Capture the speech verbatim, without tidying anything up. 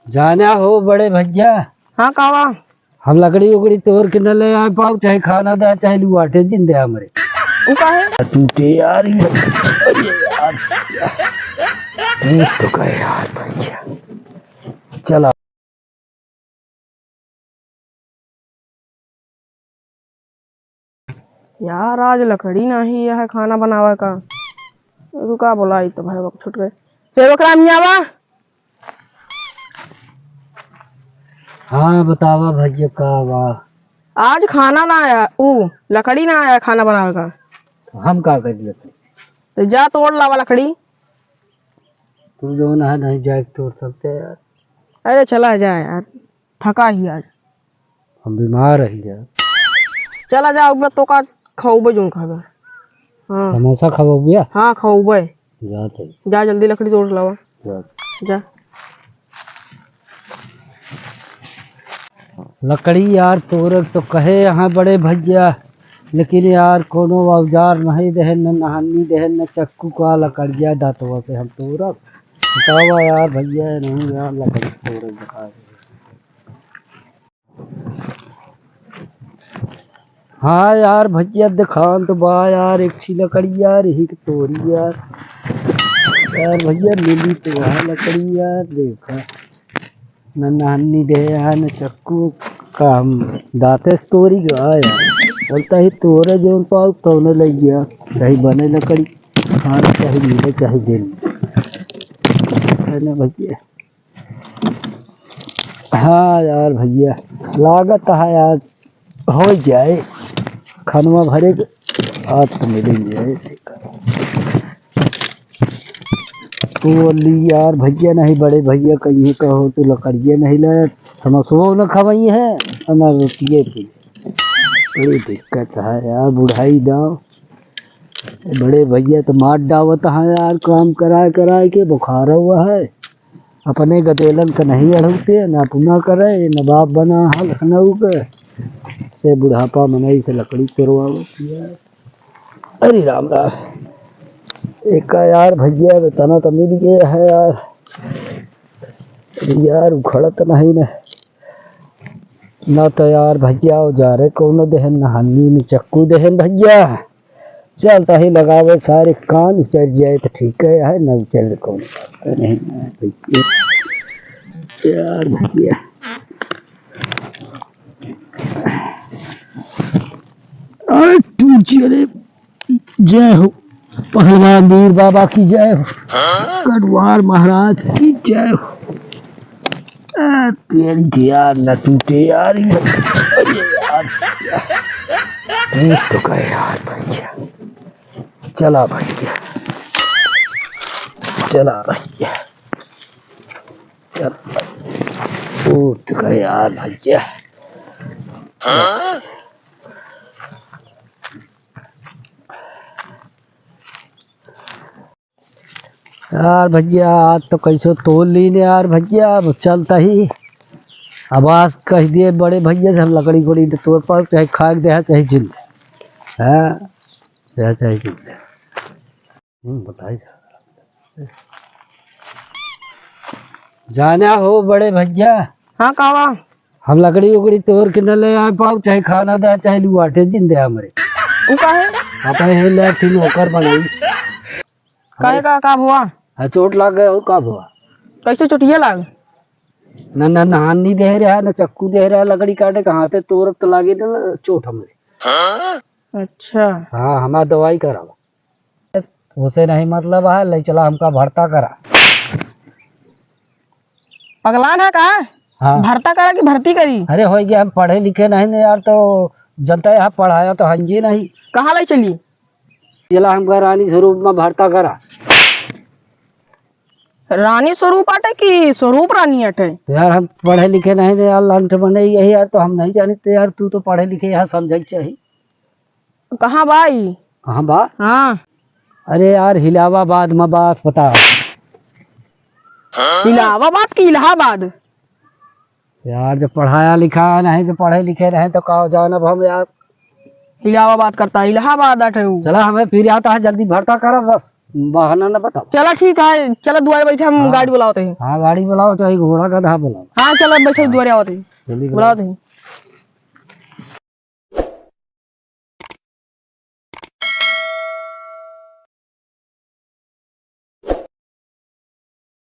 जाना हो बड़े भैया। हाँ, का बा? हम लकड़ी उकड़ी तोड़ के न ले आए पाउब, चाहे खाना दे, चाहे लुआटे जिंदे हमरे। उ काहे? टूटे यार, ई अरे यार, ये तो का यार भैया। चला। यार, आज लकड़ी नाही है खाना बनावे का। रुका, बोलाई तो भाई, वक्त छूट गए। सेवक राम, यहाँ बा। हाँ, बतावा भैया, का बा? आज खाना ना आया, ऊ लकड़ी ना आया खाना बनावे का। तो हम का करी लकड़ी? तो जा तोड़ लावा लकड़ी। तू जौन है, नहीं जाए तोड़ सकते यार। अरे चला जा यार, थका ही आज। हम बीमार रही यार। चला जा, अब तो का खौबे जौन खाबे। हाँ। समोसा खवाबू या? हाँ, खौबे। जात है। जा जल्दी लकड़ी तोड़ लावा। जात। जा। लकड़ी यार तोड़े तो कहे यहाँ बड़े भैया, लेकिन यार कोनो औजार नहीं देहे, न नहानी देहे, न चक्कू का लकड़िया दांतवा से हम तोड़ब। बतावा यार भैया, नहीं यार लकड़ी तोड़े बता। हाँ यार भैया, देखान तो बा यार, एक ठी लकड़ी यार, यही के तोड़ी यार। यार भैया, मिली तो वहाँ लकड़ी यार, देखा। न नहानी दे यार, न चक्कू का हम दांते से तोड़ी गया यार। बोलता ही तोरे जौन पाउब तौने लइ गया। कहीं बने लकड़ी, खाए चाहे मिले चाहे जेल। है ना भैया? हाँ यार भैया, लागत है यार, हो जाए खनवा भरे के, आज तो मिल ही जाए। तो ली यार भैया, नहीं बड़े भैया कहीं कहो तो लकड़िए नहीं ले, समोसवो न खवाई है और न रोटिए पी। बड़ी दिक्कत है यार, बुढ़ाई दाव। बड़े भैया तो मार डावत है यार, काम कराए कराए के बुखार हुआ है। अपने गदेलन के नहीं अढ़ौते, न अपना करे, न बाप बना है लखनऊ के। से बुढ़ापा मनई से लकड़ी तोड़वावत यार। अरे राम राम। एका यार भैया, तना तो मिल गया है यार। यार उखड़त नहीं न। ना तो यार भैया औजारे कौनो देहन, ना हन्नी में चक्कू देहन भैया। चल तही लगावे सारे कान उचर जाए तो ठीक है, है ना उचर कौन बात नहीं ना भैया। यार भैया। अरे टूची, अरे जय हो। पहलवान वीर बाबा की जय हो। कटवार महाराज की जय हो। आ, तेरी के यार न टूटे यार, ये, अरे यार, ये तो का यार भैया। चला भैया, चला भैया, चला। ओ तो का यार भैया। यार भैया, आज तो कैसो तोल लीन यार भैया, अब चलता ही। अब आज कह दिए बड़े भैया से हम लकड़ी कोड़ी तो तोड़ पाओ, चाहे खाए के देहा, चाहे जिंद। हाँ, चाहे, चाहे जिंद। हम्म, बताई। जाना हो बड़े भैया। हाँ, कावा? हम लकड़ी उकड़ी तोड़ के न ले आए पाओ, चाहे खाना दे, चाहे लुआटे जिंदे हमरे। उ काहे? आप है ले थी नौकर बनाई। काहे का, का भवा? हाँ, चोट लाग गए और का भवा? कैसे चोटिया लाग? ना, ना, ना, हाथ नहीं दे रहा, ना चक्कू दे रहा, लकड़ी काटे का हाथे तोड़त तो लागे ना चोट हमरे। अच्छा। हाँ, हमार दवाई करावा। उसे नहीं मतलब है, ले चला हमका भर्ता करा। पगलान है का? हाँ। भर्ता करा कि भर्ती करी? अरे होई गया, हम पढ़े लिखे नहीं ने यार, तो जनता यहाँ पढ़ाया तो हंजी नहीं। कहाँ ले चली? चला हमका रानी स्वरूप में भर्ता करा। रानी स्वरूप आटे कि स्वरूप रानी आटे? तो यार हम पढ़े लिखे नहीं ने यार, लंठ बने यही यार, तो हम नहीं जानी। तो यार तू तो पढ़े लिखे यहाँ समझे चाहिए। कहाँ बा ई? कहाँ बा? हाँ। अरे यार, इलाहाबाद में बा अस्पताल। इलाहाबाद कि इलाहाबाद? यार, जब पढ़ाया लिखा नहीं तो पढ़े लिखे रहे तो का जानब हम यार। इलाहाबाद करता, इलाहाबाद आटे उ। चला, हमें फिर आता है, जल्दी भर्ता करा बस। बहाना ना बताओ। चला ठीक है, चला दुआरे बैठे, हम हाँ। गाड़ी बुलावत ही। हाँ, गाड़ी बुलाओ, चाहे घोड़ा गधा बुलाओ। हाँ, चला बैठे, हाँ। दुआरे आवत ही। जल्दी बुलाओ। बुलावत ही।